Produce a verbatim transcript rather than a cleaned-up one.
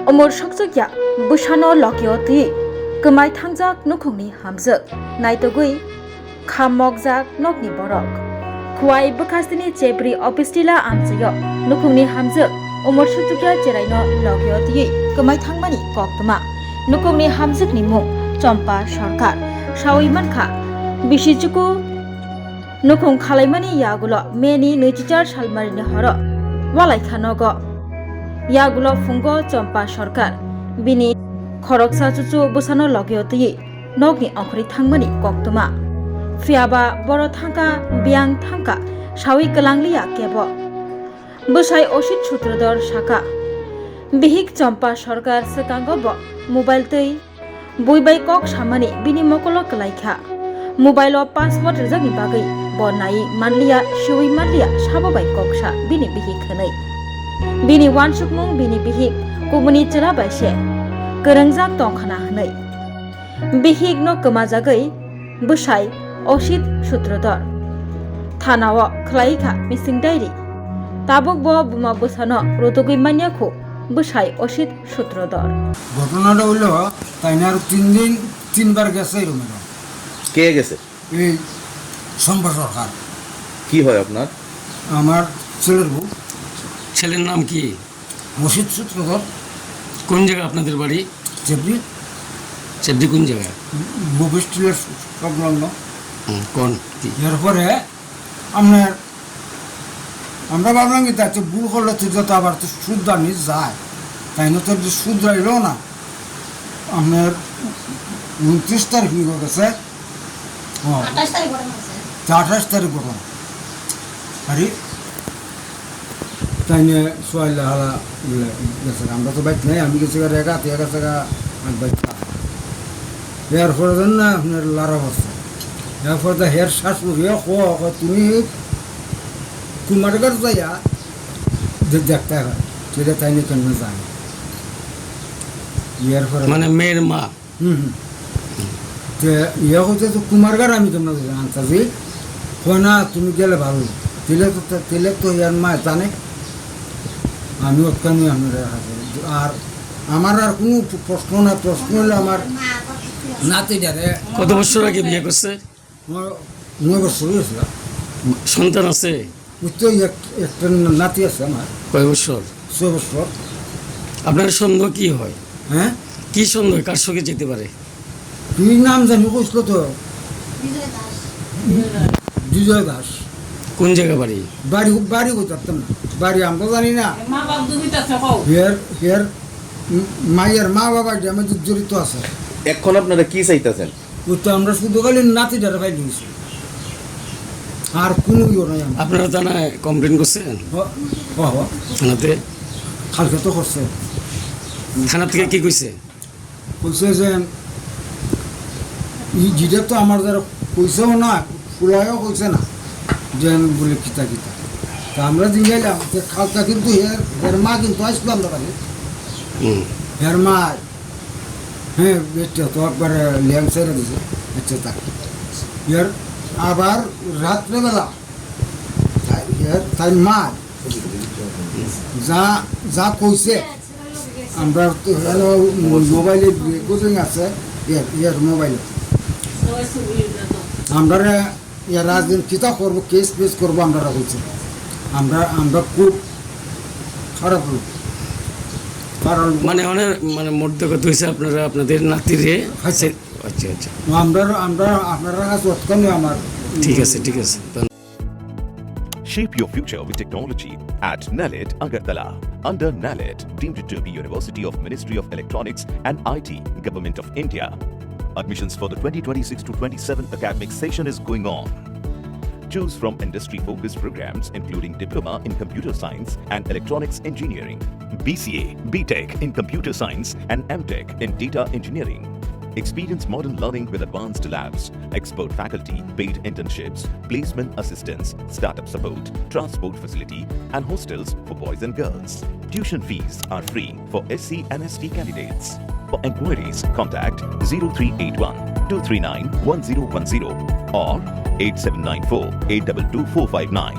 Umor sokchokya bwsano lokyo twi kwmai thangjak nukhungni hamjwk, naitugwi kha mokjak nokni borok. Khwai bwkhastini chebri office tila amchaio nukhungni hamjwk umor sokchokya cheraino lokyo twi kwmai thangmani koktwma. Nukhungni hamjwkni mung Chompa Sarkar, sawi mankha bisi chuku. Nukhung khalaimani yagulo May ni nwichichar salmarini horo walaikha nogo. Yagulo phungo Chompa Sarkar bini khoroksa chuchu bwsano logio twi nokni ongkhorwi thangmani koktwma. Phiyaba boro thangkha, biyang thangkha, sawi kwlangliya kebo. Bwsai Osit Sutrodhor sakha, bihik Chompa Sarkar swkango bo mobile twi bui bai kok samani bini mokolo kwlaikha. Mobile o password rwjakni bagwi bo naiwi manliya, siwi manliya, sabo bai kok sa bini bihik hwnwi. Bini uansukmung bini bihik kubuni chwla bai se kwrwngjak tongkhana hwnwi. Bihik no kwmajagwi bwsai Osit Sutrodhor thana o khwlai kha missing diary. Tabuk bo buma bwsano rutugwi manya khu bwsai Osit Sutrodhor. ঘটনাটা হইলো, তাই না আরো তিন দিন, তিনবার গেছে এই রুমে। কে গেছে? এই সম্পা সরকার। কি হয় আপনার? আমার ছেলের বউ। ছেলের নাম কি? মসজিদ সূত্রধর। কোন জায়গা আপনাদের বাড়ি? চেবড়ি। চেবড়ি কোন জায়গা? বুবু স্টিলের সংলগ্ন। হুম, কোন? কি? এরপরে আপনার, আমরা ভাবলাম কি, তাই তো ভুল করলে তো যত আবার তো শুধরানি যায়, তাই না? তো যে শুধরাইলো না, আপনার ঊনত্রিশ তারিখ হয়ে গেছে। হ্যাঁ। আঠাশ তারিখ ঘটনা হয়েছে। তা আঠাশ তারিখ ঘটনা। আরে, তাই নিয়ে সোয়াইলা হালা বলে গেছে, আমরা তো বাইক নাই, আমি গেছি গা রেগা, তুই গেছে গা, আর বাইক খা। এরপরে দেন না, আপনার লারা বসছে। এরপরে তো হের শাশুড়ি, ও, ও, ও, তুমি কুমারঘাট যাইয়া যে দেখতে হয়, সেটা তাই নিয়ে কেন যায়? এরপরে মানে মেয়ের মা? হুম, হুম। তে ইয়ে হইতে তো কুমারঘাট আমি তোমরা আনতাছি। কয় না, তুমি গেলে ভালো। তেলে তো, তেলে তো ইয়ার মা জানে। আমি ওখানে আপনারা হাতে। আর আমার আর কোনো প্রশ্ন না, প্রশ্ন হলে আমার নাতি যাবে। কত বছর আগে বিয়ে করছে? আমার নয় বছর হয়েছিল। সন্তান আছে? ওই তো এক-, একটা নাতি আছে আমার। কয় বছর? ছয় বছর। আপনার সন্দেহ কি হয়? হ্যাঁ? কি সন্দেহ, কার সঙ্গে যেতে পারে? কি নাম জানি কইছিল তো? বিজয় দাস। বিজয় দাস। কোন জায়গা বাড়ি? বাড়ি, বাড়ি কই জানতাম না। বাড়ি আমরা জানি না। মা বাপ দুবিত আছে কও। হের, হের, উম, মায়ের মা বাবা যে আমাদের জড়িত আছে। এখন আপনারা কি চাইতেছেন? ওই তো আমরা শুধু খালি নাতিটারে পাই দিয়েছি, আর কোনো ইয়ে নাই আমার। আপনারা থানায় কমপ্লেন করছেন? হ, হ, হ। থানাতে? কালকে তো করছে। থানা থেকে কি কইছে? কইছে যে, ই যেটা তো আমার দ্বারা কইছেও না, ফুলাইও কইছে না, যে আমি বলে কিতা কিতা। তা আমরা জিজ্ঞাইলাম যে কালকে কিন্তু এর, এর মা কিন্তু আসলো আমরা বাড়ি। হুম। এর মা হ্যাঁ, বেটা তো একবারে ল্যাং ছেড়ে দিছে। আচ্ছা, তা এর আবার রাত্রেবেলা তাই, এর তাই মা যা, যা কইছে, আমরা তো হলো মোবাইলে রেকর্ডিং আছে, এর, এর মোবাইলে। আমরা এরা যেন কিতা করবো, কেস ফেস করবো, আমরা রাখছি। আমরা, আমরা খুব খারাপ লোক। কারণ মানে অনেক, মানে মোট কথা হইছে আপনারা আপনাদের নাতিরে আচ্ছা। আচ্ছা, আচ্ছা। আমরা, আমরা, আপনারা কাছে অতখানি আমার ঠিক আছে, ঠিক আছে। ধন্যবাদ। Shape your future with technology at NALET Agartala. Under NALET, deemed to be University of Ministry of Electronics and I T, Government of India. Admissions for the twenty twenty-six to twenty-seven academic session is going on. Choose from industry-focused programs including Diploma in Computer Science and Electronics Engineering, B C A, B Tech in Computer Science and M Tech in Data Engineering. Experience modern learning with advanced labs, expert faculty, paid internships, placement assistance, startup support, transport facility, and hostels for boys and girls. Tuition fees are free for S C and S T candidates. For enquiries, contact zero three eight one two three nine one zero one zero or eight seven nine four eight double two four five nine.